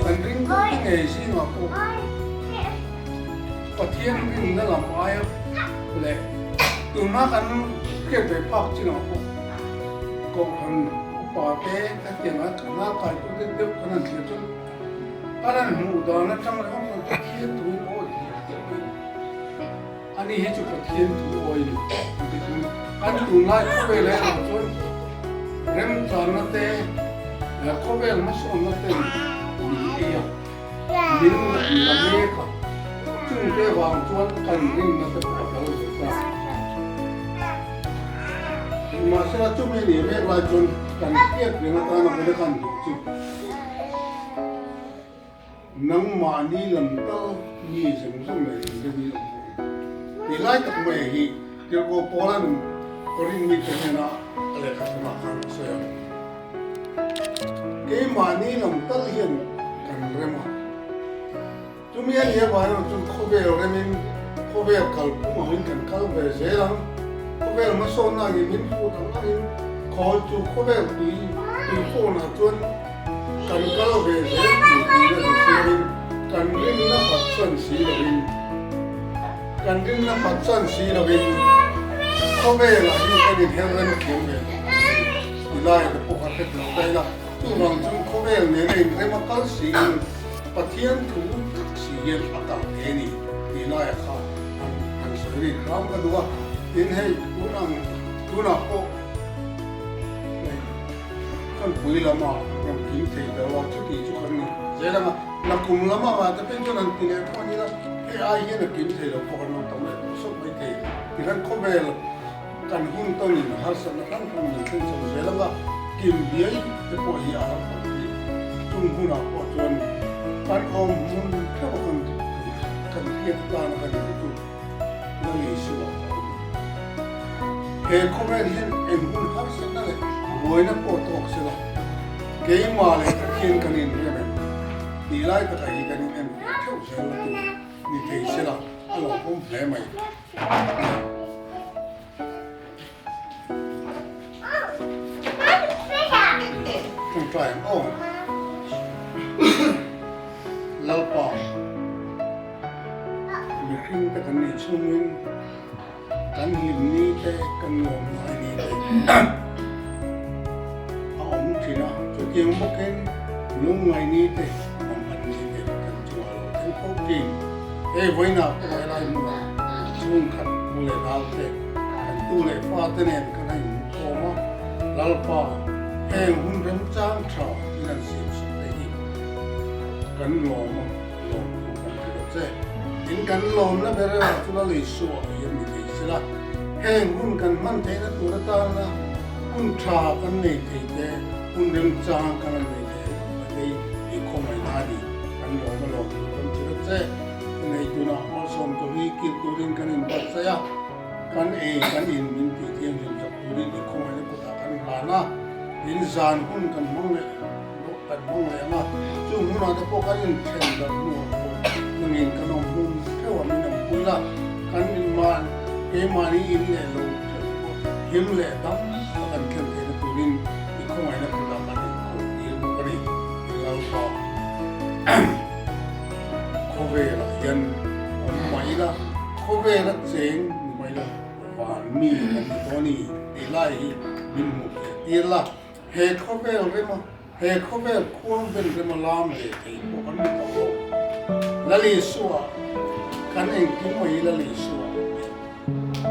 Kan ring deuh te ngei zingah pawh Pathian rinna lam aia leh tuna kan hriat ve phak chinah pawh Kohhran upa te hetianga kan a kaitute deuh kan han thlir chuan kan han hmuh dan atang ringawt chuan Pathian tuin awi hi a tih mai. Ani hi chu Pathian thu awi ni an ti thung. Kan tunlai khawvel erawh chuan remchanna te leh khawvel hmasawnna ten min ei a, min la mek a, chungte vang chuan kan rinna te pawh a dal zo ta. Nimahsela chumi nih mek lai chuan kan hriat reng atana vawina kan duh chu nangmahni lam tal mi zawng zawng leh inrem in awm bawk a ni. Ti lai tak mai hi Tirhkoh Paula'n Korin mite hnena a lehkha thunah khan a sawi a. Keimahni lam tal hian kan rem a. Chumi a nih avang erawh chuan khawvel remin khawvel kalphung angin kan kal ve zel ang. Khawvel hmasawnna angin min phut ang angin khawl chu khawvel tui tui fawnah chuan kan kal ve zel tur tihna ni si lovin kan rinna phatsan si lovin kan rinna phatsan si lovin khawvelah hian kan inher rem thiam ve lo tur a ni. Tilai te pawh kha hre tel daih la. Chuvang chuan khawvel nena inrem a kal siin Pathian thu tak si hian a kal thei a ni tih laiah kha han han sawi rik hram ka duh a. Tin hei tun ang tunah pawh hei Chawnpui lama rawn kim thei lo a, chuti chu kan ni zel ang a. Nakum lama ngah te phei chuan han ti leh pawh a ni la, hei ai hian a kim thei lo pawh kan rawn tam leh tawh sawt mai thei. Tikhan khawvel Kan hun tawnin harsatna hrang hrang min thlen chho zel ang a, kim biai te pawh hi a har tawh thin. Chung hunah pawh chuan kan awm hmun theuh a kan kan hriat tana kan inti chu Lal Isua a awm. He khawvel hian eng hun harsatna leh buaina pawh tawk sela, keimah leh Pathian kan inrem em? Tih lai takah hi kan inenfiah theuh zel na tur ni thei sela a lo awm hle mai. Ṭawngṭai ang aw. Lalpa, mihring te kan nih chhungin kan hlim ni te, kan nuam ngai ni te a awm ṭhin a. Chutiang bawkin lungngai ni te, mamhat ni te kan chungah a lo thleng fo ṭhin. Hei vawiinah pawh helai hmunah chhungkhat pu leh naute kan tu leh fate nen kan a inkhawm a, Lalpa heng hun remchang tha in an siamsak te hi kan lawm a, lawm thu kan hrilh a che. Tin, kan lawmna ber erawh chu Lal Isua hian ni thei sela, heng hun kan hman theihna tur atana hun tha kan nei thei te, hun remchang kan han nei thei te hi khawngaihna a ni. Kan lawm a lawm tur kan hrilh a che. Nei tunah malsawm tur hi kil turin kan inbuatsaih a, kan ei kan in min tih thianghlim chak turin i khawngaihna kutah kan hlan a, in zan hun kan hmang leh kan hmang leh ang a, chung hunah te pawh kan inthen darh hnuah pawh nangin kan awm hmun theuh a min awmpui la, kan inmah keimahni in leh lo theuh pawh him leh dam tak kan thlen theihna turin i khawngaihna kutah kan inkhawh tir bawk a ni. Lalpa khawvelah hian awm mah ila, khawvela cheng ni mah ila van mi kan ni tawh a ni tih lai hi min hmuh theih tir la. He khawvel rema, he khawvel khuang vel rema lam ve thei pawh kan ni tawh lo. Lal Isua kan engkim mai hi Lal Isua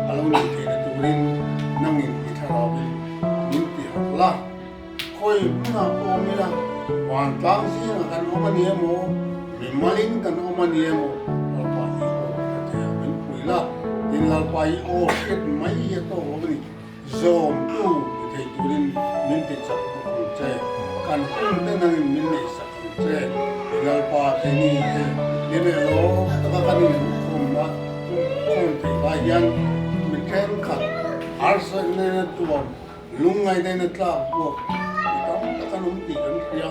a lo nih theihna turin nangin i thlarauin min ti harh la. Khawi hmunah pawh awm ila, vantlang zingah kan awm a ni emaw, mimalin kan awm a ni emaw, Lalpa i aw ka thei a, min pui la, tin Lalpa i aw hriat mai hi a tawk lo a ni, zawmtu ni thei turin min ti chak bawk ang che, kan hun te nangin min neihsak ang che, i Lalpa keini te ni leh lo taka kan inhmuhkhawmna khawm theih lai hian mi thenkhat harsatna nena tuam Lungngaihna a tlak buak mi tam tak an awm tih kan hria.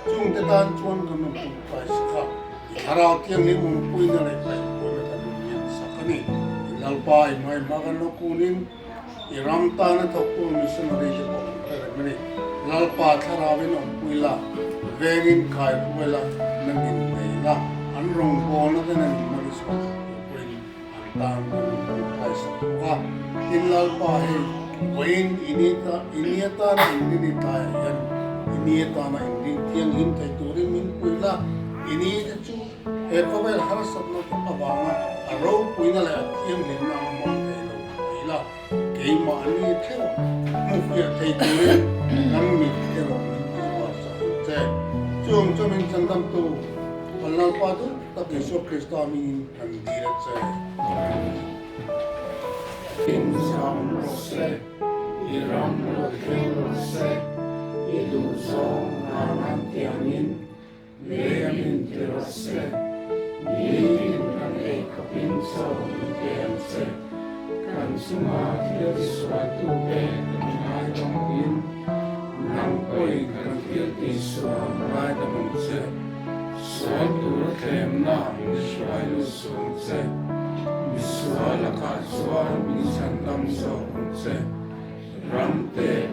Chungte tan chuan kan rawn tumkai sak a, i thlarau thianghlim awmpuina leh kaihpuaina kan rawn ngen sak a ni. I Lalpa i hmai hma kan lo kunin i ram tana thawktu missionary te pawh kan hre reng a ni. Lalpa thlarauin awmpui la, vengin kaihruai la, nangin nei la, an rawngbawlna te nangin hmalisawm sak tur pawhin An tan kan rawn tumkai sak bawk a, tin Lalpa hei vawiin i ni atana in rin i tlaiah hian i ni atana in rin thianghlim thei turin min pui la, i ni te chu he khawvel harsatna te avanga a ropuina leh a thianghlimna a hmang thei lo mai la, keimahni theuh hmuhfiah thei turin kan mit erawh min tihvar sak ang che. Chung chu min chandamtu kan Lalpa duh tak Isua Krista hmingin Kan dil a che. In zam rawh se. I ram lo thleng rawh se, i duhzawng van tiangin lei a min ti rawh se. Nitin kan ei khawpin chaw min pe ang che. Kan chunga thil tisualtute kan ngaidam angin nang pawhin kan thil tihsual ngaidam ang che. Sual tura thlemna min hruai lut suh ang che. Misual lakah chuan min chhandam zawk ang che. Ram te,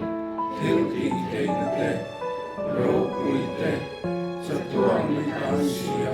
thil tih theihna te, ropui te, chatuan ni tan si a.